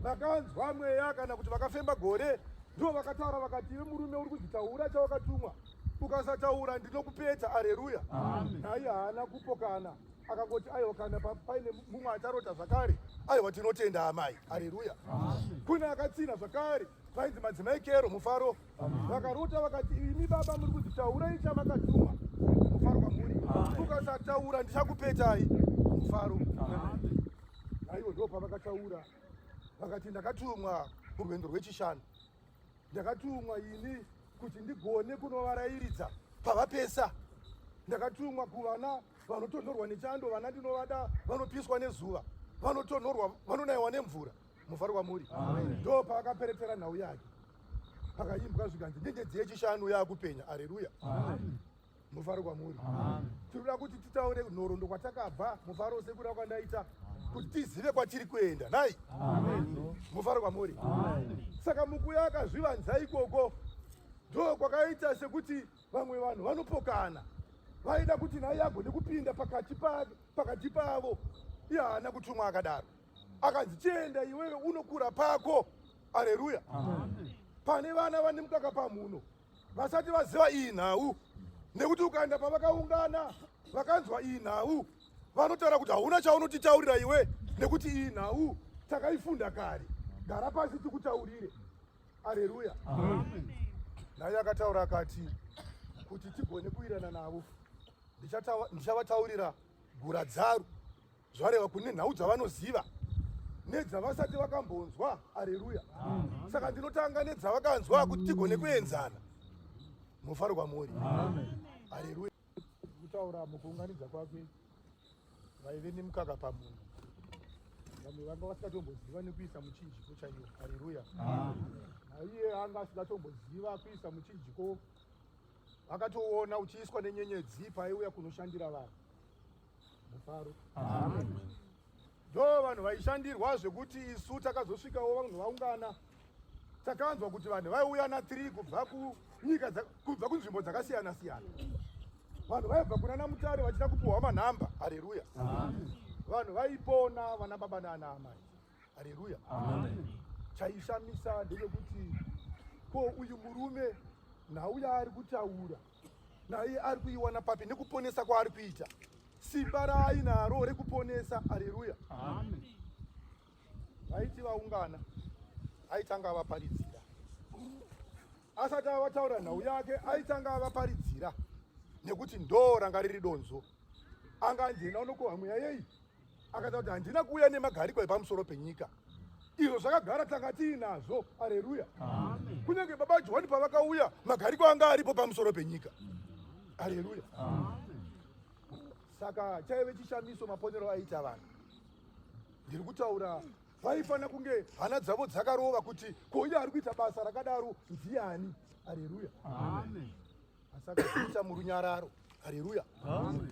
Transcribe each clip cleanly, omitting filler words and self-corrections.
Vakanzwa mweya kana kuti vakafemba gore ndo vakataura vakati, iwe murume uri kuzvitaura chawakatumwa, ukasataura ndinokupeta. Areruya. Naye haana kupokana, akangoti aiwa, kana paine mumwe acharota zvakare, aiwa, tinotenda amai. Areruya. Kune akatsina zvakare vainzi madzimai Kero, mufaro. Vakarota vakati, imi baba muri kuti taurai chamakatumwa, mufaro kwamuri, ukasataura ndichakupetai. Mufaro. Naivo ndo pavakataura vakati, ndakatumwa kurwendo rwechishanu, ndakatumwa ini kuti ndigone kunovarayiridza pavapesa, ndakatumwa kuvana vanotonhorwa nechando, vana ndinovada vanopiswa nezuva, vanotonhorwa, vanonayiwa nemvura. Mufaro kwamuri. Ndo paakaperetera nhau yake, pakaimbwa zvikanzi nyenyedzi yechishanu yaakupenya. Areruya. Mufaro kwamuri. Tinoda kuti titaure nhoroondo kwatakabva, mufaro, sekuda kwandaita kuti tizive kwatiri kuenda nai. Mufaro kwamuri. Saka mukuya akazvivanza ikoko, ndo kwakaita sekuti vamwe vanhu vanopokana, vaida kuti nai agone kupinda pakati pavo. Iye haana kutumwa akadaro, akanzi chienda iwewe unokura pako. Areruya. Pane vana vane mukaka pamuno vasati vaziva iyi nhau, nekuti ukaenda pavakaungana vakanzwa iyi nhau, vanotaura kuti hauna chaunotitaurira iwe, nekuti iyi nhau takaifunda kare, gara pasi tikutaurire. Areruya. Naye akataura akati, kuti tigone kuwirana navo, ndichavataurira gura dzaru, zvareva kune nhau dzavanoziva nedzavasati vakambonzwa. Areruya. Saka ndinotanga nedzavakanzwa kuti tigone kuenzana. Mufaro kwamuri. Areruya. Kutaura mukuunganidza kwake vaive nemukaka pamunhu, vamwe vanga vasingatomboziva nekuisa muchinjiko chaiwo. Areruya. Naiye anga asingatomboziva kuisa muchinjiko, akatoona uchiiswa nenyenyedzi paaiuya kunoshandira vanhu. Mufaro. Ndo vanhu vaishandirwa zvekuti isu takazosvikawo vanhu vaungana, takanzwa kuti vanhu vaiuya na3 kubva kunyika, kubva kunzvimbo dzakasiyana siyana. Vanhu vaibva kuna naMutare vachida kupuhwa manhamba. Hareruya. Vanhu vaipona, vana baba naana amai. Hareruya. Chaishamisa ndechekuti ko uyu murume nhau yaari kutaura naye ari kuiwana papi, nekuponesa kwaari kuita, simba raainaro rekuponesa? Areruya. Vaiti vaungana, aitanga avaparidzira. Asati avataura nhau yake, aitanga avaparidzira, nekuti ndo ranga riri donzo. Anga anjena unokohwa mweya yei, akataura kuti handina kuuya nemagariko epamusoro penyika, izvo zvakagara tanga tiinazvo. Areruya. Kunyange baba Johani pavakauya, magariko anga aripo pamusoro penyika. Areruya. Saka chaive chishamiso maponero aiita vanhu. Ndiri kutaura vaifanira kunge hana dzavo dzakarova kuti ko iye ari kuita basa rakadaro ndiani? Areruya. Asi akaita murunyararo. Hareruya.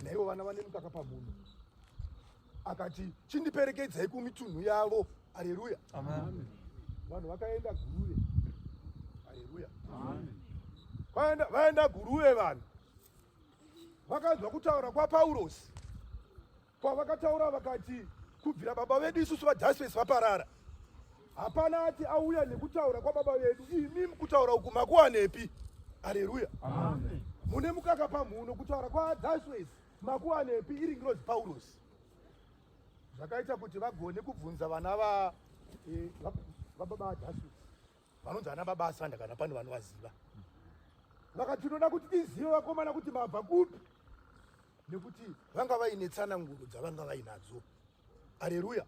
Naivo vana vane mukaka pamunhu, akati chindiperekedzai kumitunhu yavo. Hareruya. Vanhu vakaenda Guruve. Hareruya. Vaenda Guruve, vanhu vakanzwa kutaura kwaPaurosi, kwavakataura vakati, kubvira baba vedu isusu vaDhaswesi vaparara, hapana ati auya nekutaura kwababa vedu. Imi kutaura uku makuwanepi? Hareruya. Mune mukaka pamhuno, kutaura kwaDhaswesi makuwanepi? Iri ngirozi Paurosi. Zvakaita kuti vagone kubvunza vana vababa aDhaswesi, vanonzi ana baba Asanda, kana pane vanovaziva. Vakati tinoda kuti tizive, vakomana, kuti mabva kupi, nekuti vanga vaine tsananguro dzavanga vainadzo. Areruya.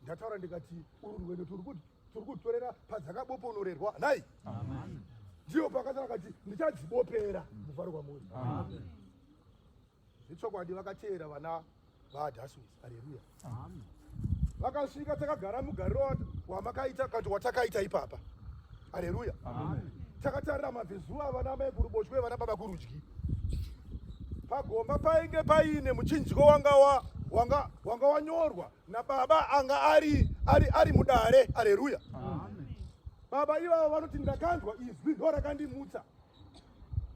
Ndataura ndikati uru rwendo turi kutorera padzakaboponorerwa nai, ndiyo pakataura kati ndichadzibopera. Mufaro kwamuri. Zvechokwadi vakateera vana vaAdhaswis. Areruya. Vakasvika, takagara mugariro wamakaita kati watakaita ipapa. Areruya. Takatarira mabvezuva, vana mai kuruboshwe, vana baba kurudyi. Pagomba painge paine muchinjiko wanga wanyorwa nababa anga ari mudare. Areruya. Baba ivavo vanoti ndakanzwa izwi ndo rakandimutsa,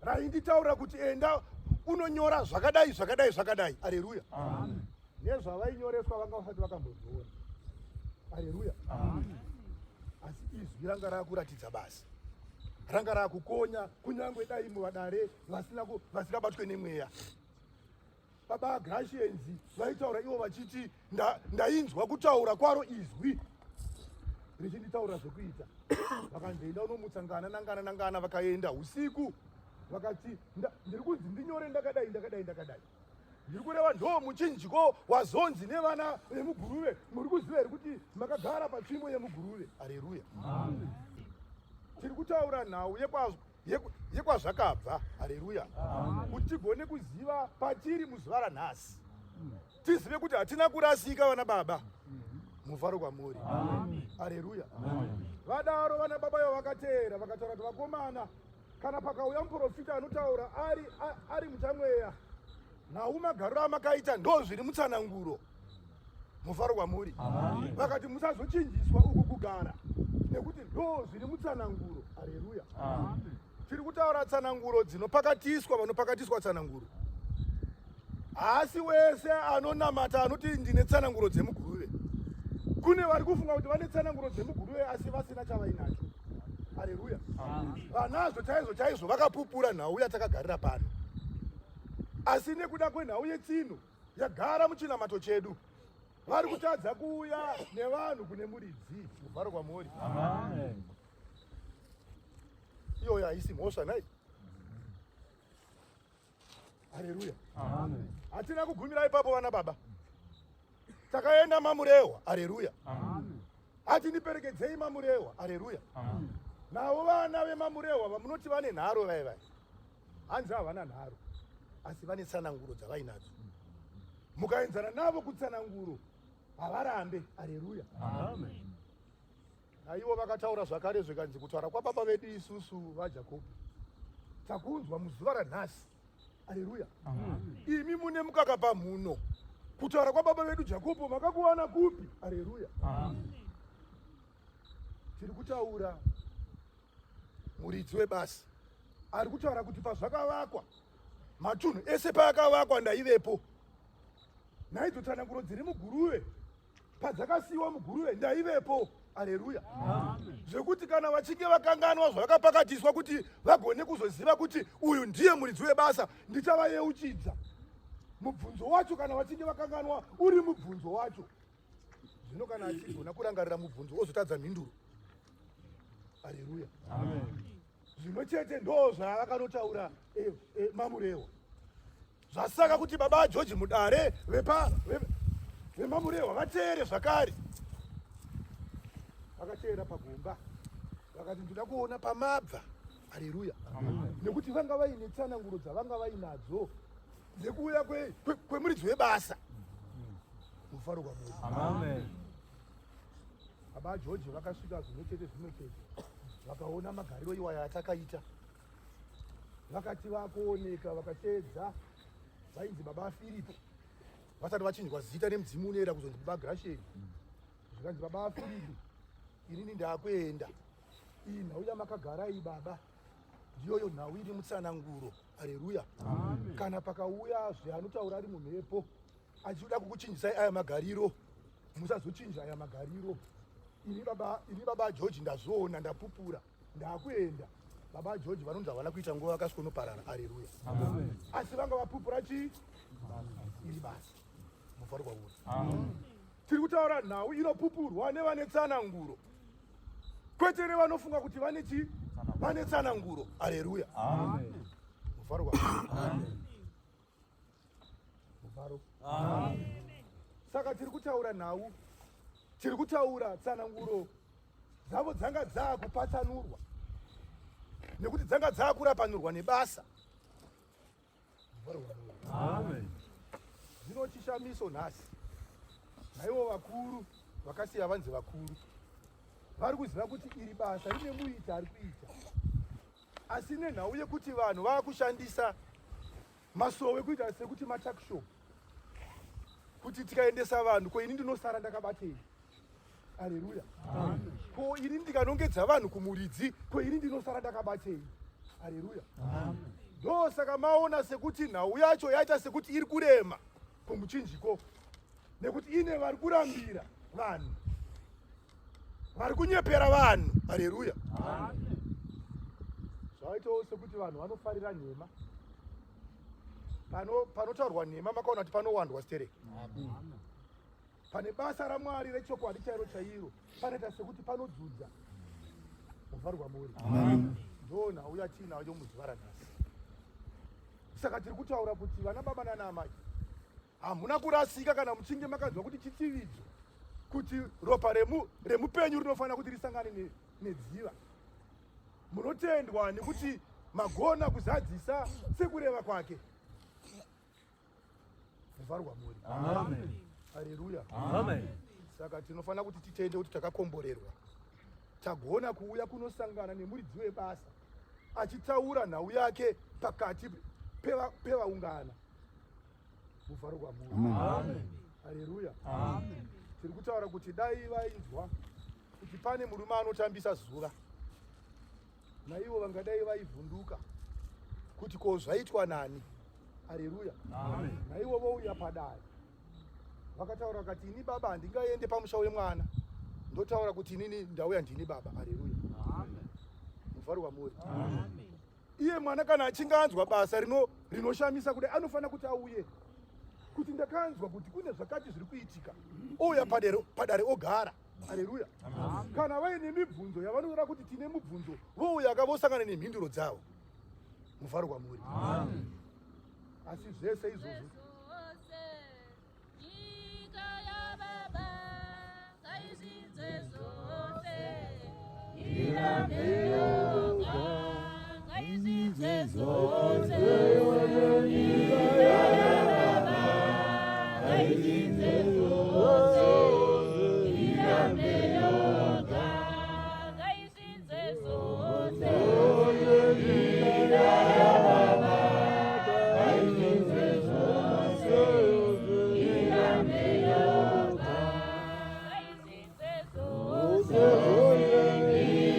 rainditaura kuti enda unonyora zvakadai, zvakadai, zvakadai. Areruya. Nezvavainyoreswa vanga vasati vakambozviona. Areruya. Asi izwi ranga rakuratidza basa, ranga rakukonya, kunyange dai muvadare vasingabatwe nemweya. Baba Gracians vaitaura ivo vachiti ndainzwa kutaura kwaro izwi richinditaura zvekuita. Vakanzi enda unomutsa ngana nangana nangana, vakaenda usiku vakati ndiri kunzi ndinyore ndakadai ndakadai ndakadai. Ndiri kureva ndo muchinjiko wazonzi nevana vemuguruve. Muri kuziva here kuti makagara patsvimbo yemuguruve? Areruya. Tiri kutaura nhau yekwazvakabva. Areruya. Kuti tigone kuziva patiri muzuva ranhasi, tizive kuti hatina kurasika vana baba. Mufaro kwamuri. Areruya. Vadaro vana baba ivo vakateera vakataura kuti vakomana, kana pakauya muprofita anotaura ari muchamweya, nhau magariro amakaita ndo zviri mutsananguro. Mufaro kwamuri. Vakati musazochinjiswa uku kugara, nekuti ndo zviri mutsananguro. Areruya. Tiri kutaura tsananguro dzinopakatiswa vanopakatiswa tsananguro. Haasi wese anonamata anoti ndine tsananguro dzemuguruve. Kune vari kufunga kuti vane tsananguro dzemuguruve asi vasina chavainacho. Areruya. Vanazvo chaizvo chaizvo vakapupura nhau yatakagarira pano, asi nekuda kwenhau yetsino yagara muchinamato chedu, vari kutadza kuuya nevanhu kune muridzi. Mufaro kwamuri. Iyoyo haisi mhosva nhai? Haleluya. Hatina kugumira ipapo vana baba, takaenda Mamurehwa. Haleluya. Hati ndiperekedzei Mamurehwa. Haleluya. Navo vana veMamurehwa vamunoti vane nharo vai vai, hanzi havana nharo, asi vane tsananguro dzavainadzo. Mukaenzana navo kutsananguro havarambe. Haleluya. Naivo vakataura zvakare zvikanzi kutaura kwababa vedu isusu vaJakobho takunzwa muzuva ranhasi. Haleluya. Imi mune mukaka pamhuno, kutaura kwababa vedu Jakobho makakuwana kupi? Haleluya. Tiri kutaura muridzi webasa ari kutaura kuti pazvakavakwa matunhu ese paakavakwa ndaivepo, naidzo tsananguro dziri muguruve padzakasiyiwa muguruve ndaivepo. Aleluya. Zvekuti kana vachinge vakanganwa zvavakapakatiswa kuti vagone kuzoziva kuti uyu ndiye muridzi webasa, ndichavayeuchidza mubvunzo wacho. Kana vachinge vakanganwa uri mubvunzo wacho, zvino kana achigona kurangarira mubvunzo ozotadza mhinduro. Aleluya. Zvimwe chete ndo zvaakanotaura Mamurewa. Zvasaka kuti baba George mudare veMamurehwa vateere zvakare. Vakateera pagomba vakati ndoda kuona pamabva. Haleluya. Nekuti vanga vaine tsananguro dzavanga vainadzo dzekuuya kwemuridzi webasa. Mufaro kwamuri. Amen. Baba George vakasvika zvimwe chete zvimwe chete, vakaona magariro iwaya atakaita, vakati vakuoneka vakateedza vainzi baba Firipo vasati vachinjwa zita nemudzimu unoera kuzonzi baba Grasheni. Zvikanzi baba Firipo, inini ndakuenda, iyi nhau yamakagara iyi baba ndiyoyo nhau iri mutsananguro. Haleluya. Kana pakauya zveanotaura ari mumhepo achida kukuchinjisai aya magariro, musazochinja aya magariro. Ini baba George ndazviona, ndapupura, ndakuenda. Baba George vanonzi havana kuita nguva vakasvikonoparara. Aleluya. Asi vanga vapupura chii? Iri basa. Mufaro kwauri. Tiri kutaura nhau inopupurwa nevane tsananguro, kwete nevanofunga kuti vane chii, vane tsananguro. Aleluya. Mufaro kwauri. Mufaro. Saka tiri kutaura nhau, tiri kutaura tsananguro dzavo dzanga dzakupatsanurwa, nekuti dzanga dzakurapanurwa nebasa. Zvino chishamiso nhasi, naivo vakuru vakasiya vanzi vakuru vari kuziva kuti iri basa rine muiti ari kuita, asi nenhau yekuti vanhu vakushandisa masowe kuita sekuti matakshop, kuti tikaendesa vanhu ko ini ndinosara ndakabatei? Aleluya. Ko ini ndikanongedza vanhu kumuridzi, ko ini ndinosara ndakabatei? Aleluya. Ndosaka maona sekuti nhau yacho yaita sekuti iri kurema kumuchinjiko, nekuti ine vari kurambira vanhu. Vari kunyepera vanhu. Haleluya. Zvaitawo sekuti vanhu vanofarira nhema. Panotaurwa nhema makaona kuti panowandwa stereki. Pane basa raMwari rechokwadi chairo chairo panoita sekuti panodzudza. Mufarwa muri. Ndo nhau yatiinayo muzuva ranhasi. Saka tiri kutaura kuti vana baba nana amai hamuna kurasika kana muchinge makanzwa kuti chitsividzo kuti ropa remupenyu rinofanira kuti risangane nedziva. Munotendwa nekuti magona kuzadzisa sekureva kwake. Muvharwa muri. Amen. Haleluya. Amen. Saka tinofanira kuti titende kuti takakomborerwa. Tagona kuuya kunosangana nemuridzi webasa achitaura nhau yake pakati pevaungana. Muvharo kwamuri. Amen. Haleluya. Amen. Tiri kutaura kuti dai vainzwa kuti pane murume anotambisa zuva, naivo vangadai vaivhunduka kuti ko zvaitwa nani. Haleluya. Amen. Naivo vouya padare vakataura vakati, ini baba handingaende pamusha wemwana ndotaura kuti inini ndauya ndini baba. Haleluya. Amen. Muvharo kwamuri. Amen. Iye mwana kana achinge anzwa basa rinoshamisa kudai anofanira kuti auye kuti ndakanzwa kuti kune zvakati zviri kuitika, ouya padare ogara. Haleluya. Kana vaine mibvunzo yavanoda kuti tine mubvunzo, vouya vosangana nemhinduro dzavo. Muvharo kwamuri. Asi zvese izvozvo Nyika yababa ngaizvidze zvose, irambe yoga ngaizvidze zvose. Nyika yababa ngaizvidze zvose, irambe yoga ngaizvidze zvose. Nyika yababa ngaizvidze zvose, irambe yoga ngaizvidze zvose.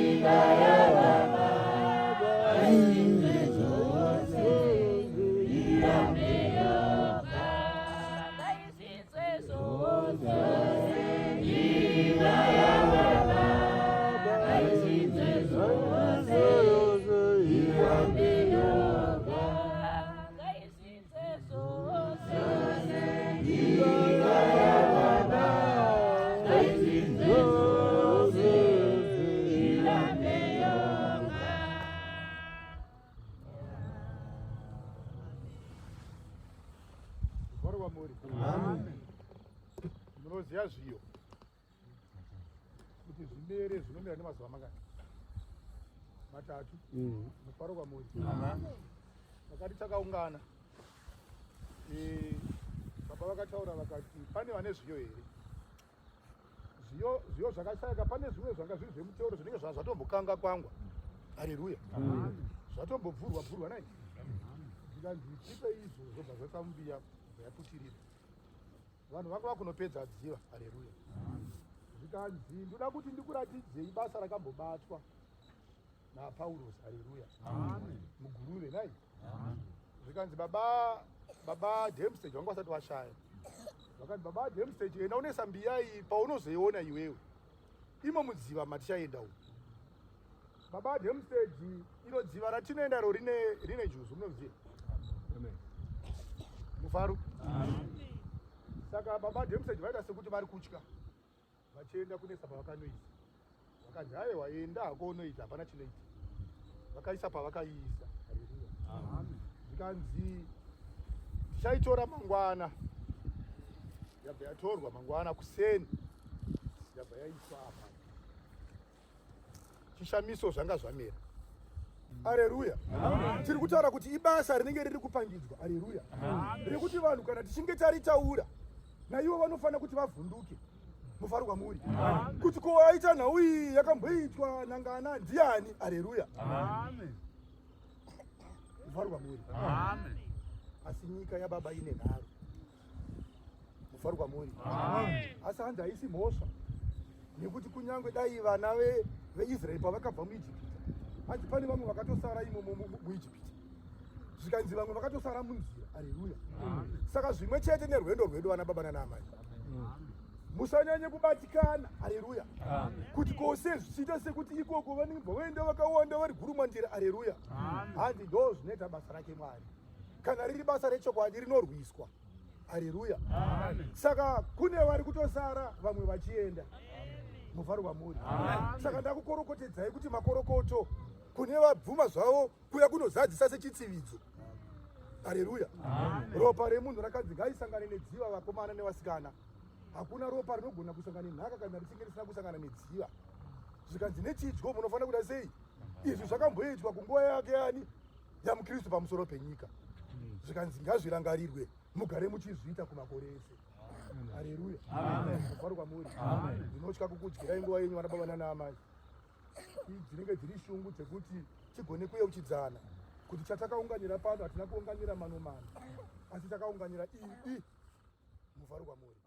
Nyika yababa ngaizvidze zvose, irambe yoga ngaizvidze zvose. Nyika yababa ngaizvidze zvose, irambe yoga ngaizvidze zvose. Nyika yababa ngaizvidze zvose, irambe yoga. Muvharo kwamuri. Munoziva zviyo kuti zvimere zvinomera nemazuva mangani? Matatu. Mufaro kwamuri. Vakati takaungana, baba vakataura vakati pane vane zviyo here? Zviyo zvakashayika. Pane zvimwe zvanga zviri zvemuteuro zvinenge zvatombokanga kwangwa. Haleluya. Zvatombobvurwa bvurwa nai, zvikanzi tipe izvo, zvobva zvaisa mumbiya, bva yaputirira. Vanhu vanga vakunopedza dziva. Haleluya. Zvikanzi ndoda kuti ndikuratidzei basa rakambobatwa naPauros. Haleluya. Muguruve nai. Zvikanzi baba Demstage vanga vasati vashaya. Vakanzi baba Demstage, enda unoisa mbiya iyi paunozoiona iwewe imo mudziva matichaenda umu. Baba Demstage, iro dziva ratinoenda iro rine njuzu, munoziva. Mufaro. Saka baba Demstage vaita sekuti vari kutya vachienda kunesa pavakanoisa. Vakanzi aiwa, enda hako unoita, hapana chinoita. Vakaisa pavakaiisa. Haleluya. Zvikanzi tichaitora mangwana. Yabva yatorwa mangwana kuseni, yabva yaiswa apa. Chishamiso, zvanga zvamera. Aleluya. Tiri kutaura kuti ibasa rinenge riri kupangidzwa. Aleluya. Rekuti vanhu kana tichinge taritaura, naivo vanofanira kuti vavhunduke. Mufaro kwamuri. Kuti ko aita nhau iyi yakamboitwa nangana ndiani? Aleluya. Mufaro kwamuri. Asi nyika yababa ine nharo. Mufaro kwamuri. Asi hanzi haisi mhosva, nekuti kunyange dai vana veIsraeri pavakabva muIjipita, hanzi pane vamwe vakatosara imomo muIjipita, zvikanzi vamwe vakatosara munzira. Aleluya. Saka zvimwe chete nerwendo rwedu, vana baba nana amai. Musanyanye kubatikana. Aleluya. Kuti kose zvichiita sekuti ikoko vanenge vaenda vakawanda vari gurumwandira. Aleluya. Hanzi ndo zvinoita basa rake Mwari. Kana riri basa rechokwadi rinorwiswa. Aleluya. Saka kune vari kutosara vamwe vachienda. Mufaro kwamuri. Saka ndakukorokotedzai kuti makorokoto kune vabvuma zvavo kuya kunozadzisa sechitsividzo. Aleluya. Ropa remunhu rakanzi ngaisangane nedziva vakomana nevasikana. Hakuna ropa rinogona kusangana nenhaka kana richinge risina kusangana nedziva. Zvikanzi nechidyo munofanira kuda sei? Izvi zvakamboitwa kunguva yake yani yamuKristu pamusoro penyika. Zvikanzi ngazvirangarirwe mugare muchizviita kumakore ese. Aleluya. Mufaro kwamuri. Ndinotya kukudyirai nguva yenyu vana baba nana amai. Dzinenge dziri shungu dzekuti tigone kuyeuchidzana kuti chatakaunganira pano hatina kuunganira mano mano, asi takaunganira idi. Mufaro kwamuri.